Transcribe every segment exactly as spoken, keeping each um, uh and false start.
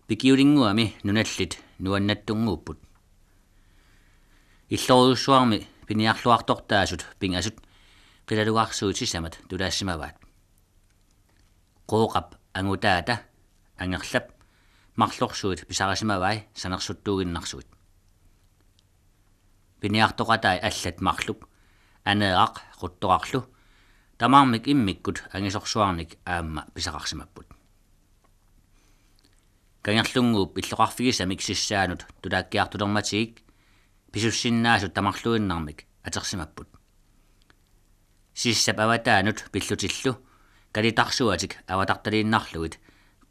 Pikiulinnguami nunallit nuannattunnguupput. Illorujussuarmi piniarluartortaasut pingasut qilalugarsuit sisamat tulaassimavaat. Qooqap angutaata Angerlap marlorsuit pisarisimavai sanersuttuuginnarsuit. Piniartoqatai allat marluk Aneeraq Quttorarlu tamarmik immikkut angisorsuarnik aamma pisaqarsimapput. Kangerlunnguup illoqarfigisamik sissaanut tulaakkiartulermatigik pisussinnaasut tamarluinnarmik atersimapput. Sissap avataanut pillutillu kalitarsuatik avatartaliinnarlugit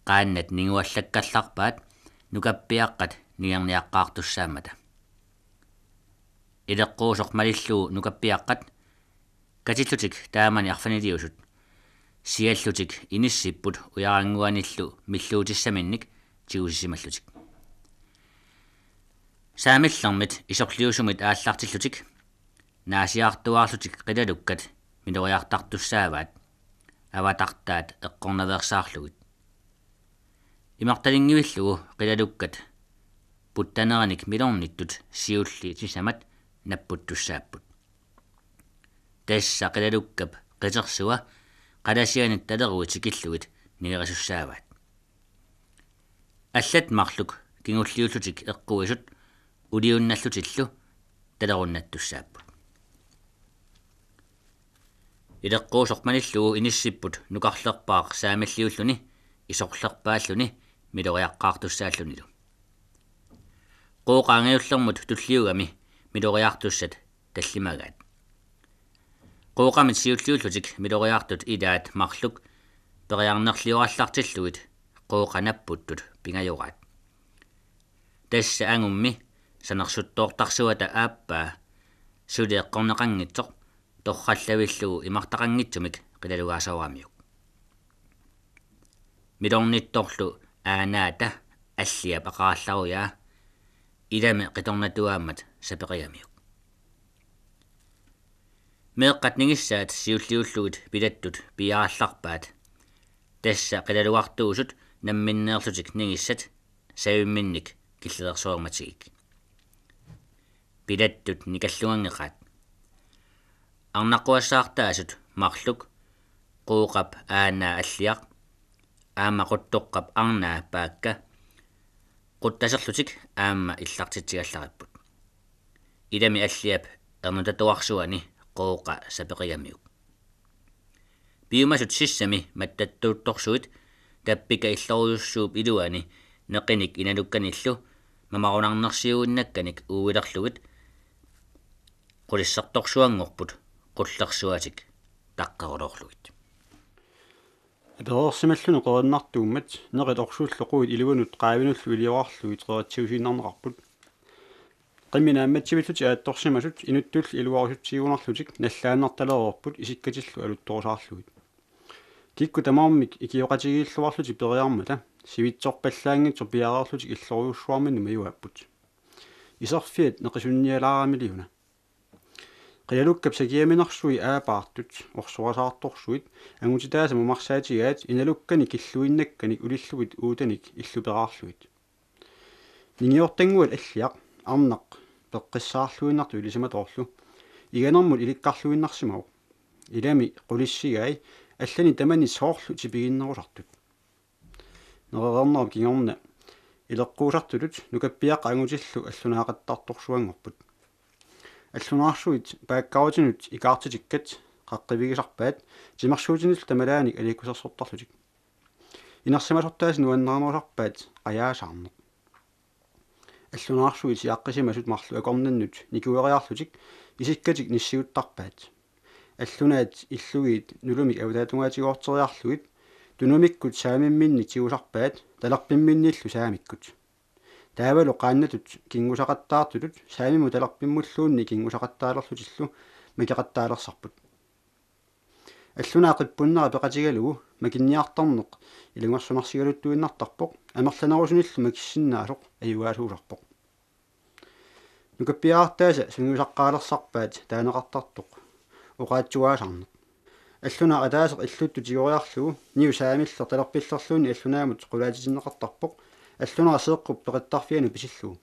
qaannat ninguallakkallarpaat nukappiaqqat ningerniaqqaartussaammata. Ileqquusoq malillugu nukappiaqqat katillutik taamani arfaniliusut siallutik inissipput ujarannguanillu milluutissaminnik tigusisimallutik. Saamillermit isorliusumit aallartillutik naasiartuaarlutik qilalukkat miloriartartussaavaat avatartaat eqqornaveersaarlugit. Imartalinngivillugu qilalukkat puttaneranik milornittut siulliit sisamat napputtussaapput. Tassa qilalukkap qitersua qalasianit taleruit sikillugit ningerisussaavaat. Allat marluk kingulliullutik eqquisut uliunnallutillu talerunnattussaapput. Ileqquusoq malillugu inissipput nukarlerpaaq saamilliulluni isorlerpaalluni miloriaqqaartussaallunilu. Qooqa angajullermut tulliugami miloriartussat tallimagaat. Qooqamit siulliullutik miloriartut ilaat marluk periarnerliorallartillugit Qooqa napputtut pingajoraat. Tassa angummi sanersuttoortarsuata aappaa suli eqqorneqanngitsoq torrallavillugu imartaqanngitsumik qilalugaasooramiuk. Milornittorlu aanaata Alliap aqarallarujaa ilami qitornatuaammat sapeqigamiuk. Meeqqat ningissaat siulliullugit pilattut piiarallarpaat. Tassa qilalugartuusut namminneerlutik ningissat savimminnik killereersuarmatigik. Pilattut nikallunganngeqaat. Arnaqquassaartaasut marluk Qooqap aanaa Alliaq aamma Quttoqqap arnaa Paakka quttaserlutik aamma illartitsigallaripput. Ilami Alliap ernutatuarsuani Qooqa sapeqigamiuk. Piumasut sissami mattattuuttorsuit tappika illorujussuup iluani neqinik inalukkanillu mamarunarnersiuinnakkanik uuilerlugit qulissertorsuanngorput qullersuatik taqqeruloorlugit. Apereersimalluni qerinnartuummat neqit orsullu quit iluanut qaavinullu iliorarlugit qeritsiusiinnarneqarput. Qimmit naammatsivillutik aattorsimasut inuttullu iluarusutsiigunarlutik nallaannartalereerput isikkatillu aluttorusaarlugit. Kikkut tamarmik ikioqatigiilluarlutik periarmata sivitsorpallaanngitsoq piareerlutik illorujussuarminnut majuaapput. Iserfiat neqisunnialaaramiliuna. Qilalukkap sakiaminersui aapaartut orsorisaartorsuit angutitaasa mamarsaatigaat inalukkanik killuinnakkanik ulillugit uutanik illuperaarlugit. Ningiortannguat Alliaq arnaq peqqissaarluinnartoq ilisimatoorlu iganermut ilikkarluinnarsimavoq. Ilami qulissigai allani tamani soorlu tipiginnerusartut. Nerereernerup kingorna ileqquusartutut nukappiaqqat angutillu allunaaqattaartorsuanngorput. Allunaarsuit Paakkarutinut ikaartitikkat qaqqivigisarpaat timersuutinillu tamalaanik aliikkusersortarlutik. Inersimasortaasa nuannarinerusarpaat qajaasaarneq. Allunaarsuit siaqqisimasut marluk akornannut nikueriarlutik isikkatik nissiuttarpaat. Allunaat illugiit nulumik avataatungaatigoorseriarlugit tunumikkut saamimminni tigusarpaat talerpimminnillu saamikkut. Taavalu qaannatut kinngusaqattaartutut saamimut talerpimmulluunniit kinngusaqattaalerlutillu makeqattaalersarput. Allunaaq qippunnera peqatigalugu makinniartarneq ilungersunarsigaluttuinnartarpoq, amerlanerusunillu makissinnaasoq ajugaasuusarpoq. Nukappiarartaasa sungiusaqqaalersarpaat taaneqartartoq oqaatsuaasarneq. Allunaaq ataaseq illuttut tigoriarlugu niu saamilleq talerpillerluunniit allunaamut qulaatitinneqartarpoq, allunera seeqqup peqittarfianut pisillugu.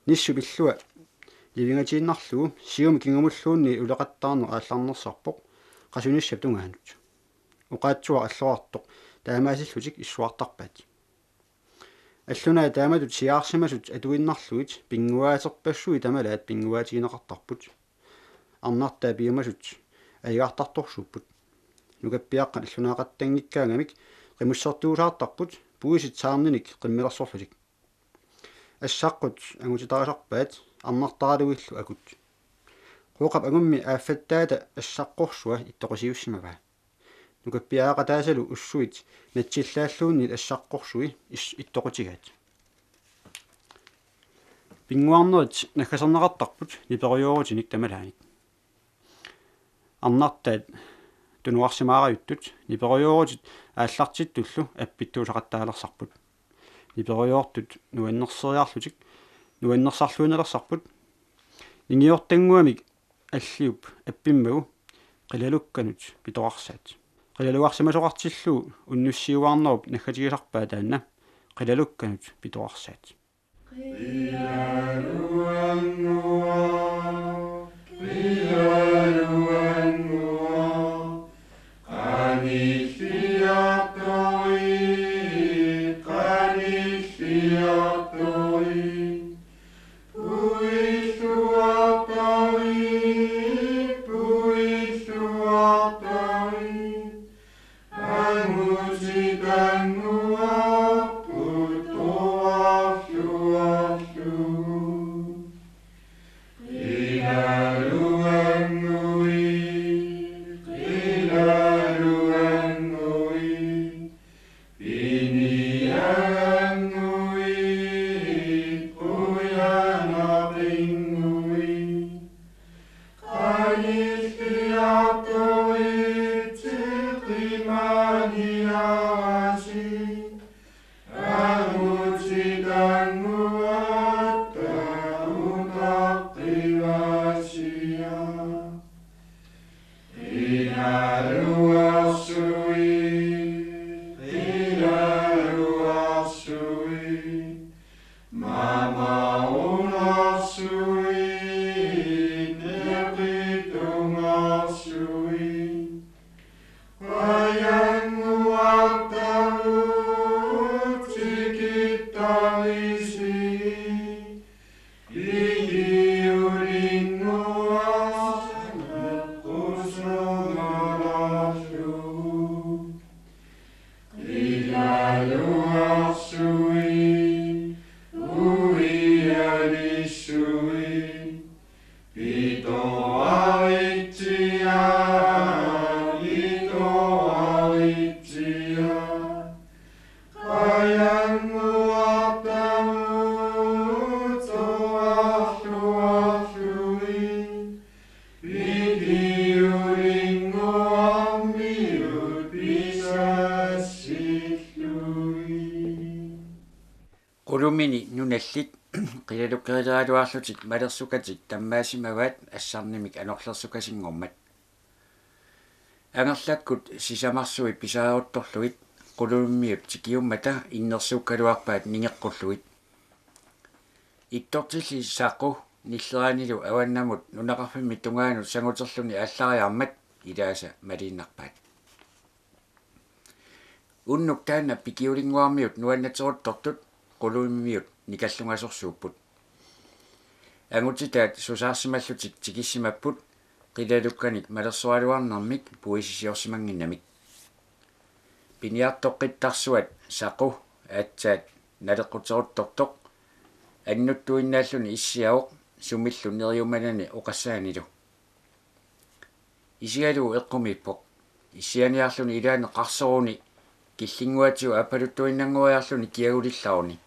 Nissup illua livingatiinnarlugu siumut kingumulluunniit uleqattaarneq aallarnersarpoq qasunissap tungaanut. Oqaatsuaq allorartoq taamaasillutik issuartarpaat. Allunaat taamatut siaarsimasut atuinnarlugit pinnguaaterpassuit tamalaat pinnguaatigineqartarput. Arnartaat piumasut ajugaartartorsuupput. Nukappiaqqat allunaaqattanngikkaangamik qimussertuusaartarput puisit saarninik qimmilersorlutik. Assaqqut angutitarisarpaat arnartaralugillu akut. Qooqap angummi aaffattaata assaqqorsua ittoqusiussimavaa. Nukappiaqqataasalu ussuit natsillaalluunniit assaqqorsui is-, ittoqutigaat. Pinnguarnerit naggaserneqartarput niperujoorutinik tamalaanik. Arnartaat tunuarsimaarajuttut niperujoorutit aallartittullu appittuusaqattaalersarput. Niperujoortut nuannerseriarlutik nuannersarluinnalersarput. Ningiortannguamik alliup appimmagu qilalukkanut pitoqarsaat. Qilalugarsimasoqartillugu unnussiuaarnerup naggatigisarpaa taanna qilalukkanut pitoqarsaat. Qulumini nunallit qilalukkerileraluarlutik malersukatik tammaasimavaat assarnimik anorlersukasinngormat. Angerlakkut sisamarsui pisareruttorlugit Qulumimiut tikiummata innersuukkaluarpaat ningeqqullugit. Ittortilli Saqu nilleranilu avannamut nunaqarfimmi tungaanut sanguterluni aallariarmat ilaasa maliinnarpaat. Unnuk taanna Pikiulinnguarmiut nuannateruttortut Qulumimiut nikallungasorsuupput. Angutitaat susaarsimallutik tikissimapput qilalukkanik malersoraluarnermik puisisiorsimannginnamik. Piniartoqqittarsuat Saqu aatsaat naleqquteruttortoq annuttuinnaalluni issiavoq sumillu neriumanani oqassaanilu. Isigalugu eqqumiippoq. Issianiarluni ilaanni qarsoruni killinnguatigut aappaluttuinnanngoriarluni kiagulillaruni.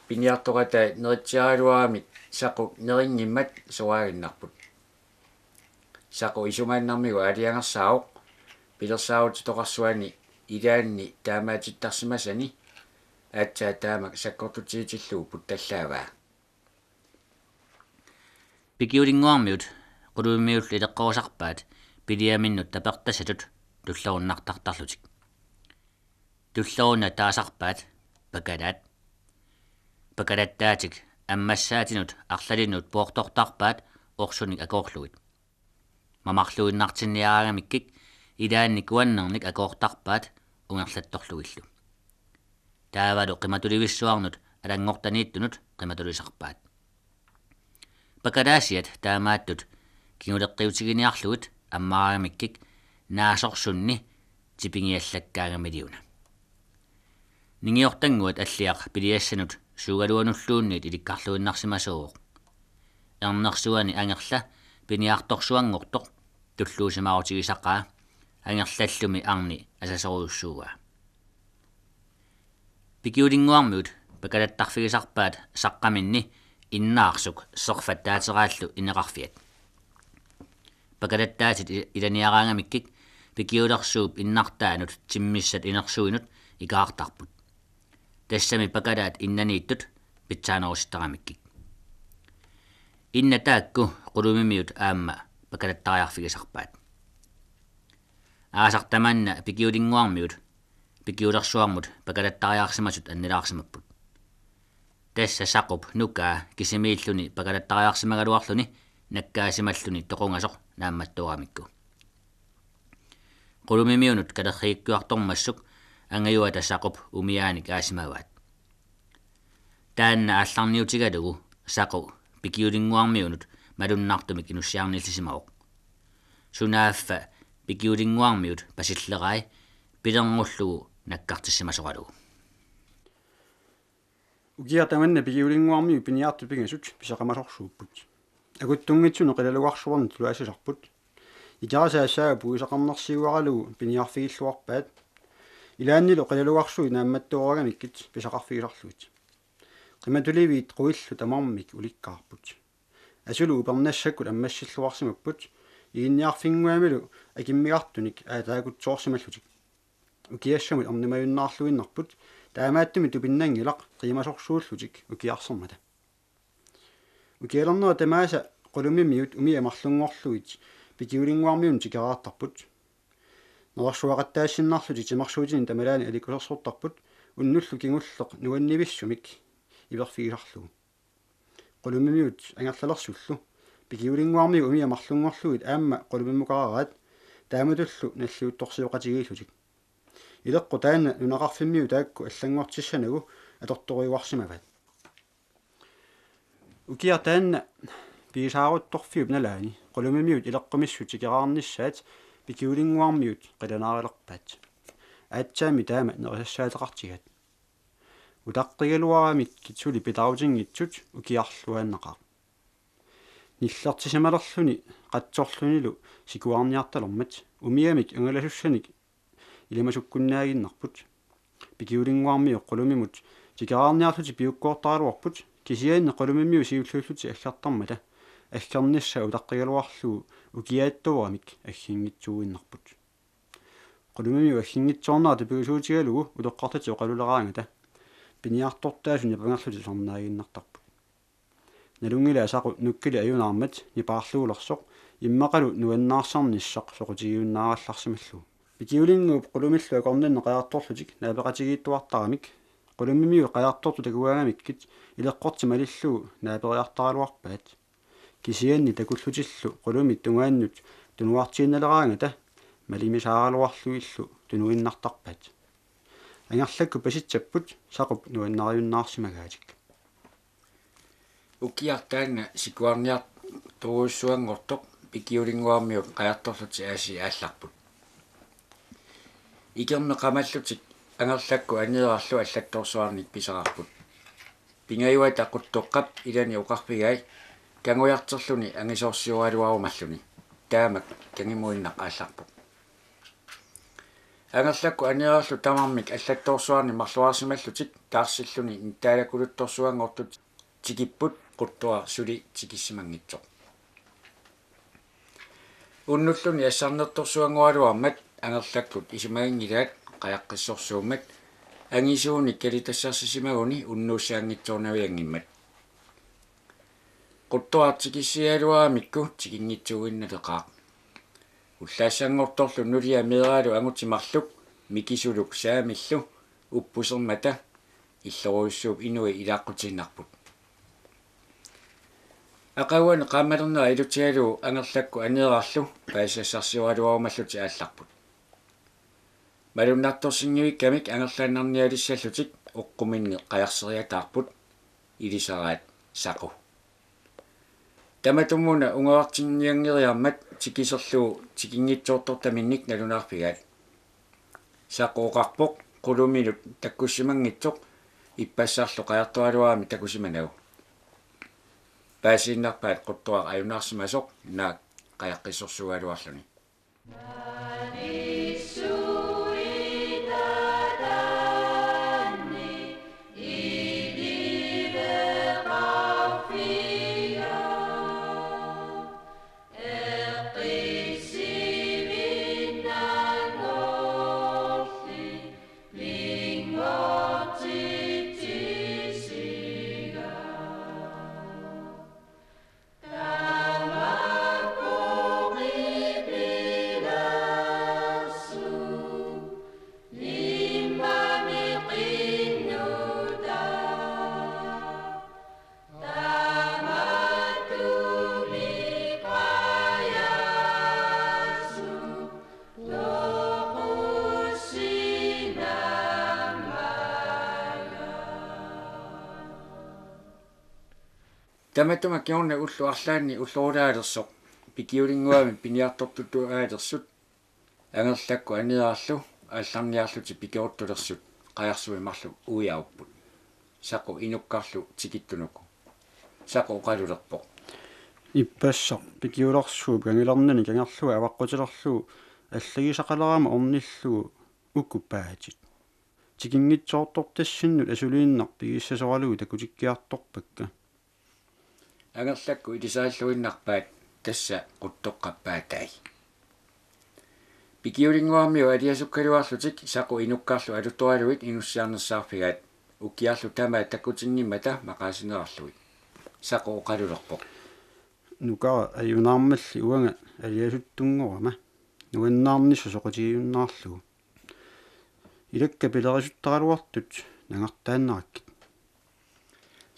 Piniartoqatai neritsiaraluaramik Saqu nerinngimmat soraaginnarput. Saqu isumaannarmigut aalajangersaavoq pilersaarutitoqarsuani ilaanni taamaatittarsimasani aatsaat taamak sakkortutigitillugu puttallaavaa. Pikiulinnguarmiut Qulumimiullu ileqqorusarpaat Williaminnut tapertassatut tullerunnartartarlutik. Tullerunnat taasarpaat pakalaat. Pakalattaatik ammassaatinut arlalinnut poortortarpaat orsunik akoorlugit. Mamarluinnartinniaraangamikkik ilaanni kuannernik akoortarpaat ungerlattorlugillu. Taavalu qimatulivissuarnut alanngortaniittunut qimatulisarpaat. Pakalaasiat taamaattut kinguleqqiutiginiarlugit ammaraangamikkik naasorsunni tipigiallakkaangamiliuna. Ningiortannguat Alliaq piliassanut suugaluanulluunniit ilikkarluinnarsimasuuvoq. Ernersuani Angerla piniartorsuanngortoq tulluusimaarutigisaqaa, Angerlallumi arni asasorujussuuaa. Pikiulinnguarmiut pakalattarfigisarpaat saqqaminni innaarsuk serfattaateraallu ineqarfiat. Pakalattaatit i-, ilaniaraangamikkik pikiulersuup innartaanut timmissat inersuinut ikaartarput. Tassami pakalaat innaniittut pitsaanerusittaramikkik. Innat taakku Qulumimiut aamma pakalattariarfigisarpaat. Aasaq tamanna Pikiulinnguarmiut pikiulersuarmut pakalattariarsimasut annilaarsimapput. Tassa Saqup nukaa kisimiilluni pakalattariarsimagaluarluni nakkaasimalluni toqungasoq naammattooramikku. Qulumimiunut kalerrigikkuartormassuk angajuata Saqup umiaanik aasimavaat. Taanna aallarniutigalugu Saqu Pikiulinnguarmiunut malunnartumik inussiarnillisimavoq. Sunaaffa Pikiulinnguarmiut pasillerai pilernullugu nakkartissimasoralugu. Ukiaq tamanna Pikiulinnguarmiut piniartut pingasut pisaqamasorsuupput. Akuttunngitsunut qilalugarsuarnik tulaassisarput. Ikerasaassaa puisaqarnersiuaralugu piniarfigilluarpaat. Ilaannilu qilalugarsuit naammattoorangamikkit pisaqarfigisarlugit. Qimatuliviit quillu tamarmik ulikkaarput. Asulu upernassakkut ammassilluarsimapput, iginniarfinnguamilu akimmigartunik aataakutsoorsimallutik. Ukiassamut ernumajunnarluinnarput, taamaattumik tupinnanngilaq qiimasorsuullutik ukiarsermata. Ukialernera tamaasa Qulumimiut umiat marlunngorlugit Pikiulinnguarmiunut tikeraartarput. Nerersuaqattaassinnarlutik timersuutinik tamalaani alikkusersortarput unnullu kingulleq nuannivissumik iverfigisarlugu. Qulumimiut Angerlalersullu Pikiulinnguarmiut umiat marlunngorlugit aamma Qulumimukaraat taamatullu nalliuttorsioqatigiillutik. Ileqqut taanna nunaqarfimmiut taakku allanngortissanagu atortorujuarsimavaat. Ukiaq taanna piisaaruttorfiup nalaani Qulumimiut ileqqumissut tikeraarnissaat Pikiulinnguarmiut qilanaarilerpaat. Aatsaammi taama nerisassaateqartigaat. Utaqqigaluaramikkit suli pilaarutinngitsut ukiarluaannaqaaq. Nillertisimalerluni qatsorlunilu sikuarniartalermat umiamik angalasussanik ilimasukkunnaaginnarput. Pikiulinnguarmiut Qulumimut tikeraarniarlutik piukkoortaraluarput, kisianni Qulumimiut siulliullutik aggertarmata aggernissaa utaqqigaluarlugu ukiaattooramik agginngitsuuinnarput. Qulumimiut agginngitsoornera tupigusuutigalugu utoqqartutik oqaluleraangata piniartortaasut nipangerlutik tusarnaaginnartarput. Nalunngilaat Saqu nukkili ajunaarmat nipaarluulersoq immaqalu nuannaarsinnissaq soqutigiunnaarallarsimallugu. Pikiulinnguup Qulumillu akornanni qajartorlutik naapeqatigiittuartaramik Qulumimiut qajartortut takugaangamikkit ileqqortit malillugu naaperiartaraluarpaat. Kisianni takullutillu Qulumit tungaannut tunuartiinnaleraangata malimisaaraluarlugillu tunuinnartarpaat. Angerlakkut pasitsapput Saqup nuannariunnaarsimagaatik. Ukiaq taanna sikuarniartorujussuanngortoq Pikiulinnguarmiut qajartorlutik aasiit aallarput. Ikerneq qamallutik Angerlakkut aneerarlu allattorsuarnik pisaqarput. Pingajuata Quttoqqap ilani oqarfigai kangujarterluni angisoorsioraluarumalluni. Taamak kangimuinnaq aallarpoq. Angerlakkut aneerarlu tamarmik allattorsuarnik marluarsimallutik taarsilluni nittaalakuluttorsuanngortut tikipput Quttuaq suli tikissimanngitsoq. Unnulluni assarnertorsuanngoraluarmat Angerlakkut isumaginngilaat qajaqqissorsuummat angisuunik kalitassarsissimaguni unnuussaanngitsoornavianngimmat. Quttuaq tikissigaluaramikku tikinngitsuuinnaleqaaq. Ullaassanngortorlu nulia meeraalu angutit marluk mikisuluk saamillu uppusermata illorujussuup inui ilaaqutiinnarput. Aqaguani qaammalernera ilutigalugu Angerlakkut Aneerarlu paasisassarsioraluarumallutik aallarput. Malunnartorsinngikkamik angerlaannarnialissallutik oqquminni qajarseriataarput ilisaraat Saqu. Tamatumuuna ungaartinnianngeriarmat tikiserlugu tikinngitsoortortaminnik nalunaarfigaat. Saqu oqarpoq quluminut takkussimanngitsoq ippassarlu qajartoraluarami takusimanagu. Paasiinnarpaat Quttoraq ajunaarsimasoq naak qajaqqissorsuugaluarluni. Tamatuma kingorna ullut arlaanni ullorulaalersoq pikiulinnguamik piniartortutuaalersut Angerlakkut Aneerarlu aallarniarlutik pikeruttulersut qajarsuit marluk uiarupput. Saqu inukkarlu tikittunuku. Saqu oqalulerpoq: Ippassaq pikiulersuup kangilerninik kangerlua avaqqutilerlugu allagisaqalerama ornillugu ukupaatit. Tikinngitsoortortassinnut asuliinnaq pigissasoralugu takutikkiartorpakka. Angerlakkut ilisaalluinnarpaat tassa Quttoqqap paatai. Pikiulinnguarmiut aliasukkaluarlutik Saqu inukkarlu alutoraluit inussiarnersaarfigaat ukiarlu tamaat takutinnimmata maqaasinerarlugit. Saqu oqalulerpoq: Nukara ajunaarmalli uanga aliasuttunngorama nuannaarnissaq soqutigijunnaarlugu. Ilakka pilerisuttaraluartut nangartaannarakkit.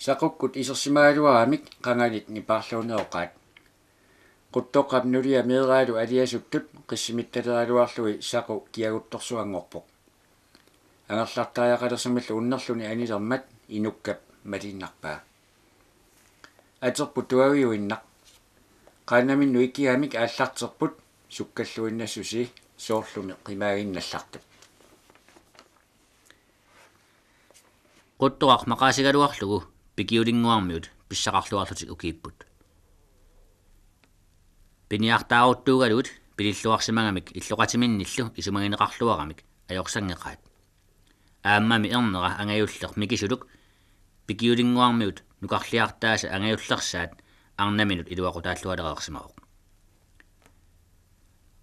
Saqukkut isersimagaluaramik qanganit nipaarluuneroqaat. Quttoqqap nulia meeraalu aliasuttut qissimittaleraaluarlugit Saqu kiaguttorsuanngorpoq. Angerlartariaqalersamillu unnerluni anilermat inukkap maliinnarpaa. Aterput tuaviuinnaq. Qaannaminnut ikigamik aallarterput sukkalluinnassusia soorlumi qimaaginnallartut. Quttoraq maqaasigaluarlugu pikiulinnguarmiut pissaqarluarlutik ukiipput. Piniartaaruttuugaluit pililluarsimagamik illoqatiminnillu isumagineqarluaramik ajorsanngeqaat. Aammami ernera angajulleq mikisuluk pikiulinnguarmiut nukarliartaasa angajullersaat arnaminut iluaqutaallualereersimavoq.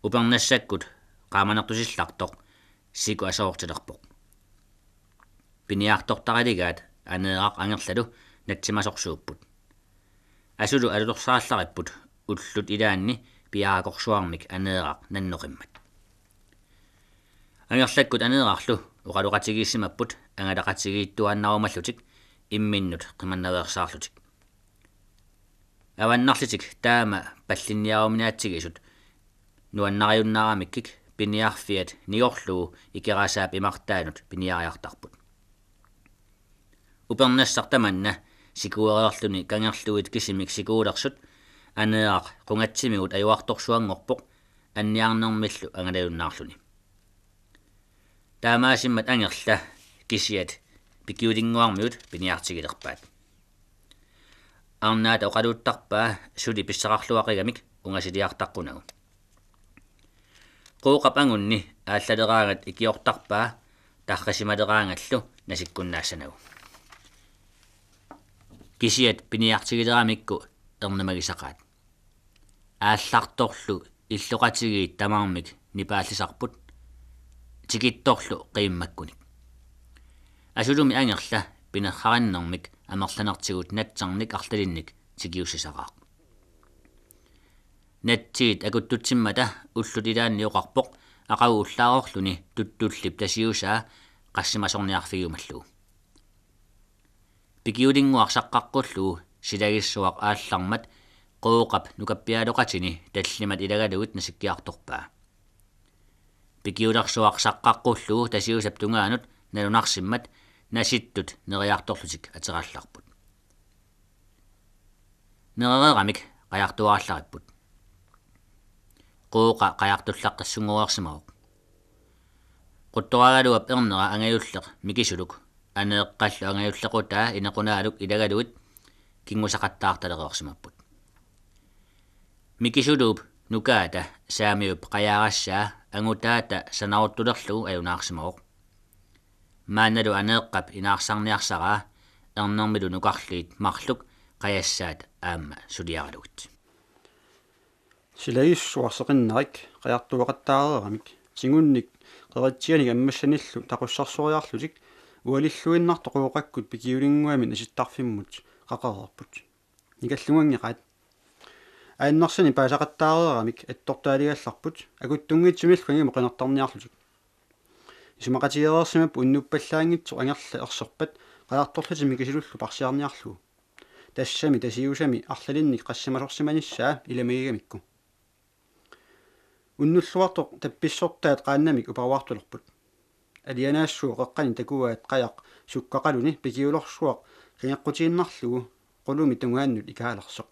Upernassakkut qaamanertusillartoq Siku asoortilerpoq. Piniartortaraligaat Aneeraq Angerlalu natsimasorsuupput. Asulu alutorsaallaripput ullut ilaanni piarakorsuarmik Aneeraq nannoqimmat. Angerlakkut Aneerarlu oqaloqatigiissimapput angalaqatigiittuaannarumallutik imminnut qimannaveersaarlutik. Avannarlitik taama pallinniaruminaatsigisut nuannariunnaaramikkik piniarfiat nigorlugu Ikerasaap imartaanut piniariartarput. Upernassaq tamanna sikuereerluni kangerluit kisimik sikuulersut Aneeraq qungatsimigut ajuartorsuanngorpoq anniarnermillu angalajunnaarluni. Taamaasimmat Angerla kisiat pikiulinnguarmiut piniartigilerpaat. Arnaata oqaluuttarpaa suli pissaqarluaqigamik ungasiliartaqqunagu. Qooqap angunni aallaleraangat ikiortarpaa tarrisimaleraangallu nasikkunnaassanagu. Kisiat piniartigileramikku ernumagisaqaat. Aallartorlu illoqatigiit tamarmik nipaallisarput tikittorlu qiimmakkunik. Asulumi Angerla pinerrarinnermik amerlanertigut natsarnik arlalinnik tikiussisaqaaq. Natsiit akuttutsimmata ullut ilaanni oqarpoq aqagu ullaarorluni tuttullip tasiusaa qassimasorniarfigiumallugu. Pikiulinnguaq saqqaqqullugu silagissuaq aallarmat Qooqap nukappiaaloqatini tallimat ilagalugit nasikkiartorpaa. Pikiulersuaq saqqaqqullugu tasiusap tungaanut nalunarsimmat nasittut neriartorlutik aterallarput. Nerereeramik qajartuarallaripput. Qooqa qajartullaqqissunngoreersimavoq. Quttoraagaluap ernera angajulleq Mikisuluk, Aneeqqallu angajullequtaa Inequnaaluk ilagalugit kinngusaqattaartalereersimapput. Mikisuluup nukaata Saamiup qajaarassaa angutaata sanaruttulerlugu ajunaarsimavoq. Maannalu Aneeqqap inaarsarniarsaraa ernermilu nukarliit marluk qajassaat aamma suliaralugit. Silagissuaq seqinnarik qajartuaqattaareeramik tingunnik qeritsianik ammassanillu taqussarsoriarlutik ualilluinnartoq Qooqakkut Pikiulinnguami nasittarfimmut qaqereerput. Nikallunganngeqaat. Aannersanik paasaqattaareeramik attortaaligallarput akuttunngitsumillu kangimut qinertarniarlutik. Isumaqatigeereersimapput unnuppallaanngitsoq Angerla erserpat qajartorlutik Mikisulullu parsiarniarlugu. Tassami tasiusami arlalinnik qassimasorsimanissaa ilamigigamikku. Unnulluartoq tappissortaat qaannamik uparuartulerput. Alianaassuup qeqqani takuaat qajaq sukkaqaluni Pikiulersuaq qingeqqutiinnarlugu qulumi tungaannut ikaalersoq.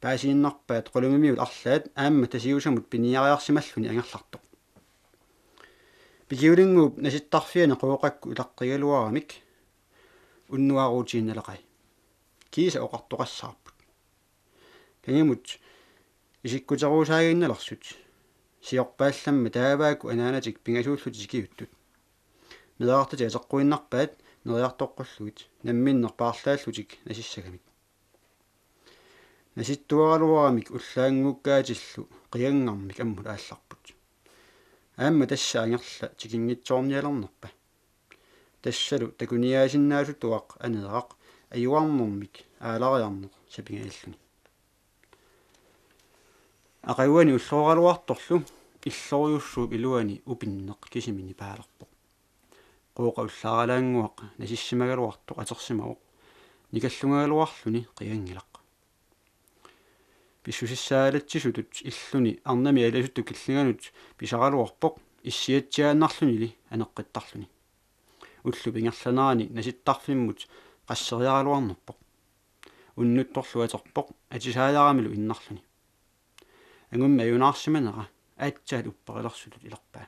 Paasiinnarpaat qulumimiut arlaat aamma tasiusamut piniariarsimalluni angerlartoq. Pikiulinnguup nasittarfiani Qooqakkut ilaqqigaluaramik unnuaruutiinnaleqai. Kiisa oqartoqassaarput: Kangimut isikkuteruusaaginnalersut. Siorpaallamma taavaakkut anaanatik pingasuullutik tikiuttut. Meerartatik ateqquinnarpaat neriartoqqullugit namminneq paarlaallutik nasissagamik. Nasittuaraluaramik ullaannguukkaatillu qiganngarmik ammut aallarput. Aamma tassa Angerla tikinngitsoornialernerpa? Tassalu takuniaasinnaasutuaq Aneeraq ajuarnermik aalariarneq sapingajalluni. Aqaguani ullooraluartorlu illorujussuup iluani upinneq kisimi nipaalerpoq. Qooqa ullaaralaannguaq nasissimagaluartoq atersimavoq. Nikallungagaluarluni qiganngilaq. Pissusissaalatsisutut illuni arnami aliasuttut killinganut pisaraluarpoq issiatsiaannarlunili aneqqittarluni. Ullup ingerlanerani nasittarfimmut qasseriaraluarnerpoq. Unnuttorlu aterpoq atisaajaramilu innarluni. Angummi ajunaarsimanera aatsaat upperilersutut ilerpaa.